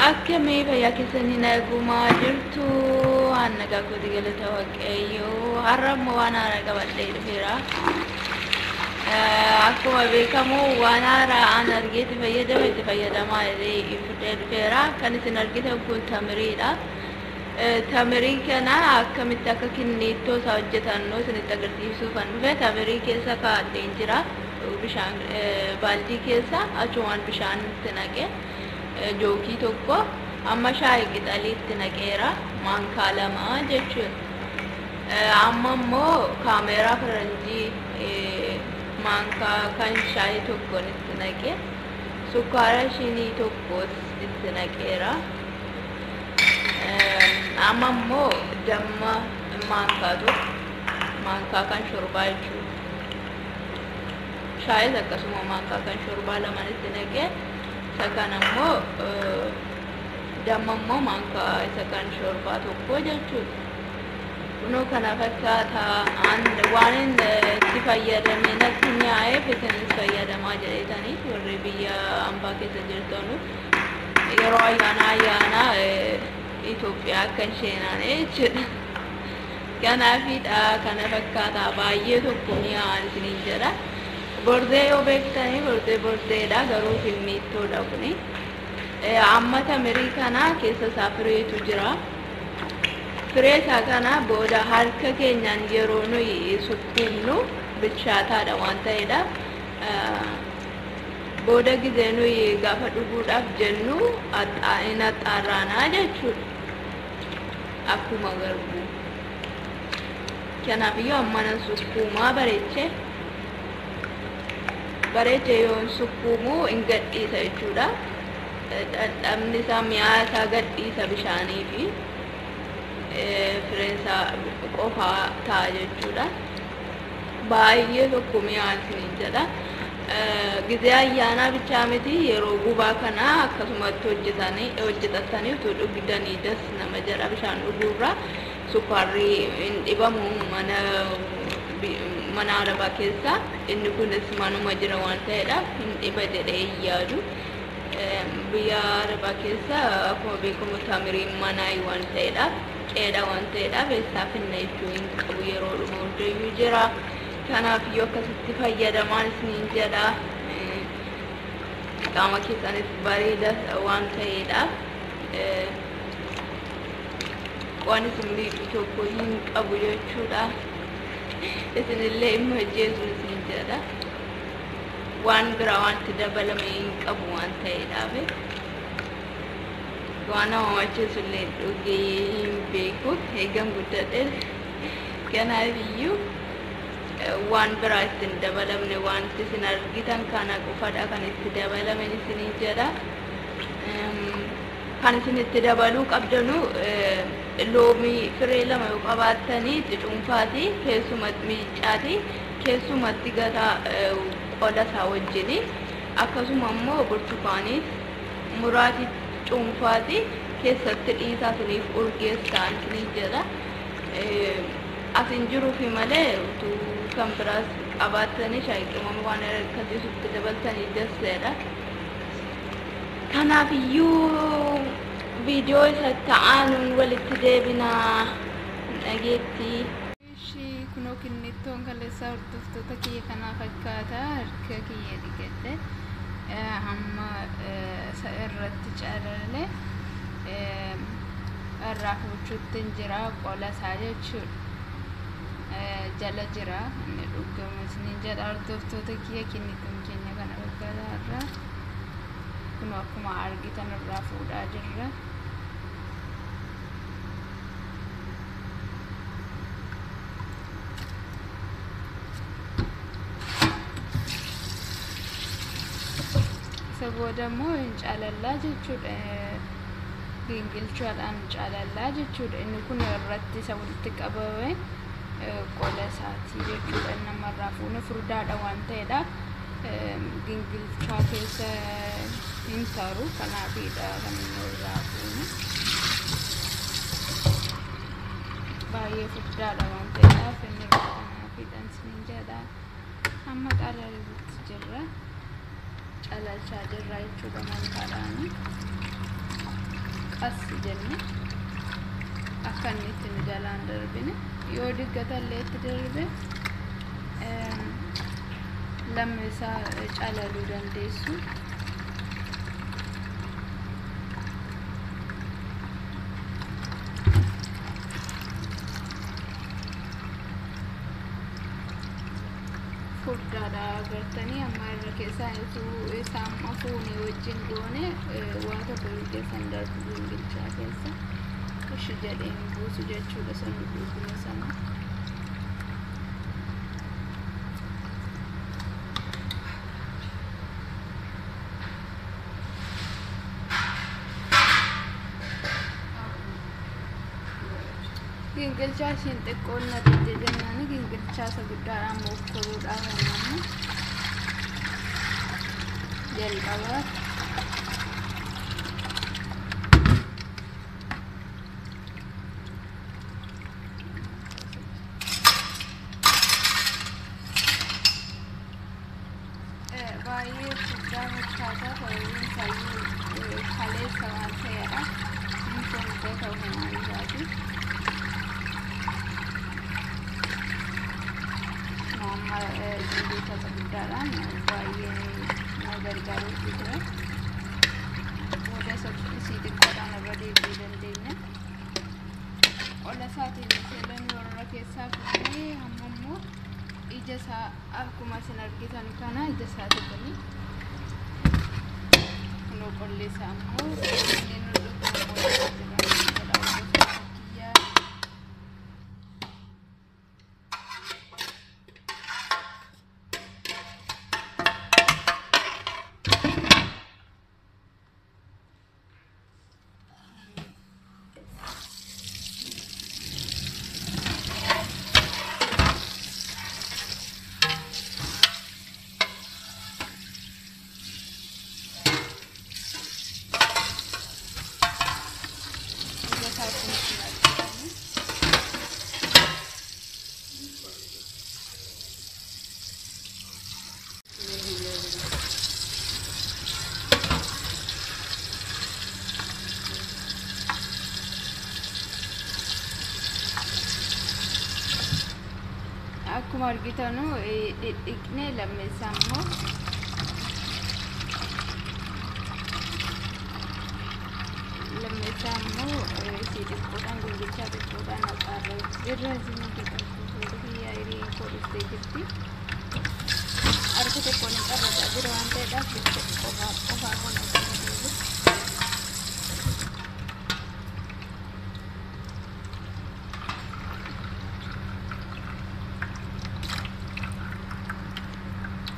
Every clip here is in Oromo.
Akkamii fayyaa keessanii nagumaa jirtu? Waan nagaa kooti, galata Waaqayyoo. Har'a immoo waan haaraa qabadhee dhufeera. Akkuma beekamu waan haaraa an argeetti fayyadame itti fayyadamaa jedhee fidee dhufeera. Kan isin argitan kun tamiriidha. Tamirii kana akkamitti akka kinniittoo isaa hojjetannu isinitti agarsiisuufan dhufe. Tamirii keessa kaa'adheen jira. Bishaan baaldii keessa achumaan bishaan itti naqe. Jookii tokko amma shaayii qixalii itti naqeera, maankaa 2 jechuudha. Amma immoo kaameeraa faranjii maankaa kan shaayii tokkoon itti naqe, sukkaara shinii tokkos itti naqeera. Amma immoo damma maankaa tokko, maankaa kan shorbaa jechuudha. Shaayis akkasuma maankaa kan shorbaa lamaan itti naqe. Isa kan ammoo damma immoo maankaa isa kan shorbaa tokko jechuudha. Kunoo kana fakkaata. Waan itti fayyadamee natti mi'aayeef isinis fayyadamaa jedheetanii, warri biyya ambaa keessa jirtanu yeroo ayyaana Itoophiyaa akka hin sheenaane jechuudha. Kanaafidha, kana fakkaata, baay'ee tokko mi'aan isiniin jedha. Bordee yoo beektanii, bordee bordeedha, garuu kinniittoodha kuni. Amma tamirii kana keessa isaa fireetu jira. Firee isaa kana booda harka keenyaan yeroo nuyi sukkuumnu bilchaataadha waan ta'eedha. Booda gizee nuyi gaafa dhuguudhaaf jennu hin axxaarraanaa jechuudha. Akkuma garbuu. Kanaafiyyuu amma nan sukkuumaa bareechee. Bareechee yoon sukkuumu hin gadhiisa jechuudha. Dhandhamni isaa, mi'aa isaa gadhiisa bishaanii fi fireen isaa qofaa ta'a jechuudha. Baay'ee tokko mi'aa isiniin jedha. Gizee ayyaanaa bichaa miti, yeroo gubaa kana akkasumatti hojjetanii hojjetatanii utuu dhugdanii das nama jedha bishaan dhuguurra. Sukkaarri hin dhibamu mana arabaa keessa, inni kunis manuma jira waan ta'eedhaaf hin dhiba jedhee hin yaadu. Biyya arabaa keessa akkuma beekamu tamiriin manaa waan ta'eedhaaf, qeedha waan ta'eedhaaf, eessaa finna jechuu hin qabu, yeroo dhuma hundayyuu jira. Kanaaf iyyuu akkasitti fayyadamaan isiniin jedha. Qaama keessanis bareeda waan ta'eedhaaf waan isin miidhu tokko hin qabu jechuudha. Isinillee hin hojjeesu isin jedha. Waan biraa wanti dabalame hin qabu waan ta'eedhaaf. Waan nama macheessu illee dhugee hin beeku eegan guddadhe. Kanaaf iyyuu waan biraa ittiin dabalamne, wanti isin argitan kana qofadha kan itti dabalame isiniin jedha. Kan isin itti dabaluu qabdanu, loomii firee 2 yoo qabaattanii itti cuunfaati, keessumatti miiccaati keessumatti gataa qola isaa wajjini. Akkasuma immoo burtukaaniis muraatii cuunfaati keessatti dhiisaa, isiniif urgeessaan isiniin jedha. Asin jiruufi malee utuu kan biraas qabaattanii shaayii qimama waan akkasiisutti dabaltanii dasseedha. Kanaaf iyyuu viidiyoo isa ta'anuun walitti deebinaa, dhageetti. Ishii kunoo kinnittoon kaleessaa, hordoftoota kiyya, kanaa fakkaata. Harka kiyya dhiqadhe, hamma isa irratti calale irraa fuuchuutti hin jira, qola isaa jechuudha. Jala jira inni dhugamu isiniin jedha, hordoftoota kiyya. Kinnittoon keenya kana fakkaata irraa kunoo akkuma argitan irraa fuudhaa jirra. Isa booda immoo hin calallaa jechuudha. Gingilchaadhaan calallaa jechuudha. Inni kun irratti isa walitti qabame qola isaatii jechuudha. Inni namarraa fuune furdaadha waan ta'eedha. Gingilchaa keessa hin taru, kanaafidha kan inni irraa fuune. Baay'ee furdaadha waan ta'eedhaaf inni irraa kanaafidha isiniin jedha. Amma calaluutti jirra. Calalchaa jirra jechuudha mankaadhaani. Qas jenne akka inni itti nu jalaan darbine yoo diggatallee itti darbe lammeessaa calaluu dandeessu. Furdaadha agartanii amma irra keessaa utuu isaa amma fuunee wajjin goone waa tokko keessan darbu gingilchaa keessa ishi jedheen buusu jechuudha sana dhuguma sana. Gingilchaa ishiin xiqqoon na didde jennaan gingilchaa isa guddaadhaan mokkoruudhaaf amma jalqabaa baay'ee furdaa fakkaata sababiin isaayyuu kaleessa waan ta'eedha. Inni furdaa ta'uu kanaan isaati. Amma gingilchaa isa guddaadhaan baay'ee na gargaaruutu ture. Booda isii xiqqoodhaan irra deebi'uu dandeenya. Qola isaatiin seelanii warra keessaa fuunee hamma immoo ija isaa akkuma isin argitan kana ija isaati kuni. Kunoo qolli isaa immoo inni nu dhufu immoo jira jechuudha. Hordoftoota kiyyaa. Ija isaa akkuma isin argitanii. Akkuma argitanu dhidhiqnee lammeessaa immoo lammeessaa immoo isii xiqqoodhaan gingilchaa xiqqoodhaan haxaarra jirra. Isin hojjetamtu biyya hiriin koo dhuftee jirti. Harka tokkoon hin qarrachaa jira waan ta'eedhaaf qofaa qofaa kun hojjetamee jiru.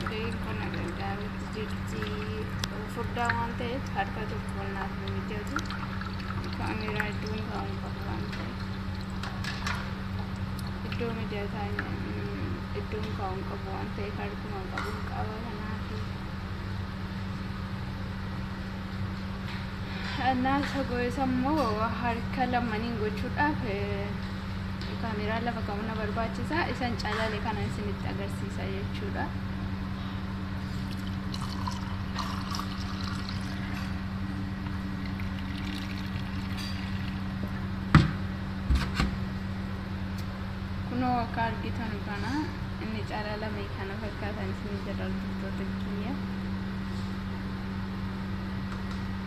Hiriin kun na gargaarutti jirti. Furdaa waan ta'eef harka tokkoon naaf hin mijatu. Kaameeraa iddoon kaa'uun qabu waan ta'eef. Iddoo mijataa iddoon kaa'uun qabu waan ta'eef harkuma qabuun qaba kanaaf. Naasa gosa immoo harka lamaniin gochuudhaaf kaameeraa lafa kaa'uun na barbaachisa. Isan calale kana isinitti agarsiisa jechuudha. Kunoo akka argitan kana inni calalame kana fakkaatan isin jira hordoftoota kiyya.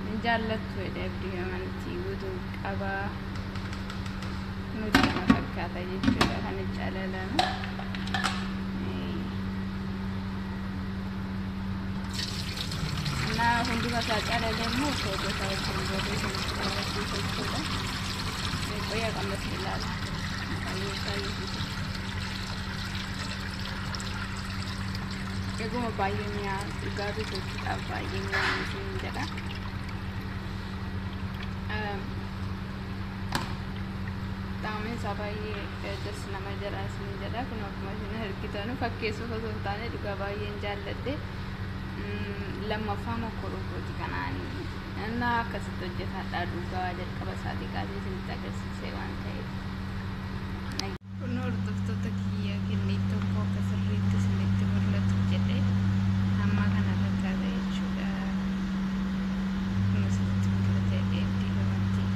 Hin jaallattu jedhee abdii amantii guutuu qaba. Nuti kana fakkaata jechuudha kan calalame. እና hunduma isaa calale immoo footoo isaa wajjin godhee isinitti agarsiisa jechuudha. Qoyaa qammas ilaala. Baay'ee baay'ee Eeguma baay'ee mi'aa dhugaa bitachuudhaaf baay'ee mi'aa isin jedha. Xaameen isaa baay'ee das nama jedha isin jedha. Kun akkuma isin argitan fakkeessuuf osoo hin taane dhugaa baay'een jaalladhe. Lammaffaa mokkoroo kanaanii እና akkasitti hojjetadha dhugaa jalqaba isaatii kaasee isinitti agarsiise waan ta'eef. Kun hordoftoota kiyya kennee tokko akka sirriitti isinitti mul'atu jedhee amma kana fakkaata jechuudha. Kun isinitti mul'ata jedhee abdii amantii.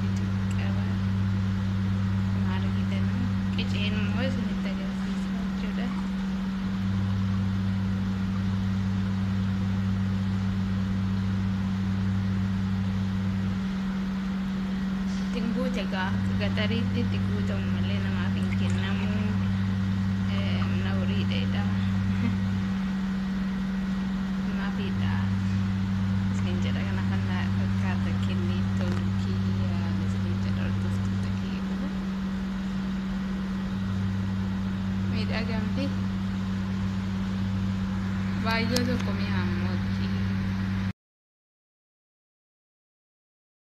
Qiceen immoo isinitti agarsiisa jechuudha. Ittiin guute egaa akka gaxariitti itti guutamu malee namaaf hin kennamu. Na horiidha. Namaafidha. Isin jedha kana kana fakkaata kennee tolkii isin jedha hordoftoota kiyya. Miidhagamti. Baay'ee tokko mi'aamu.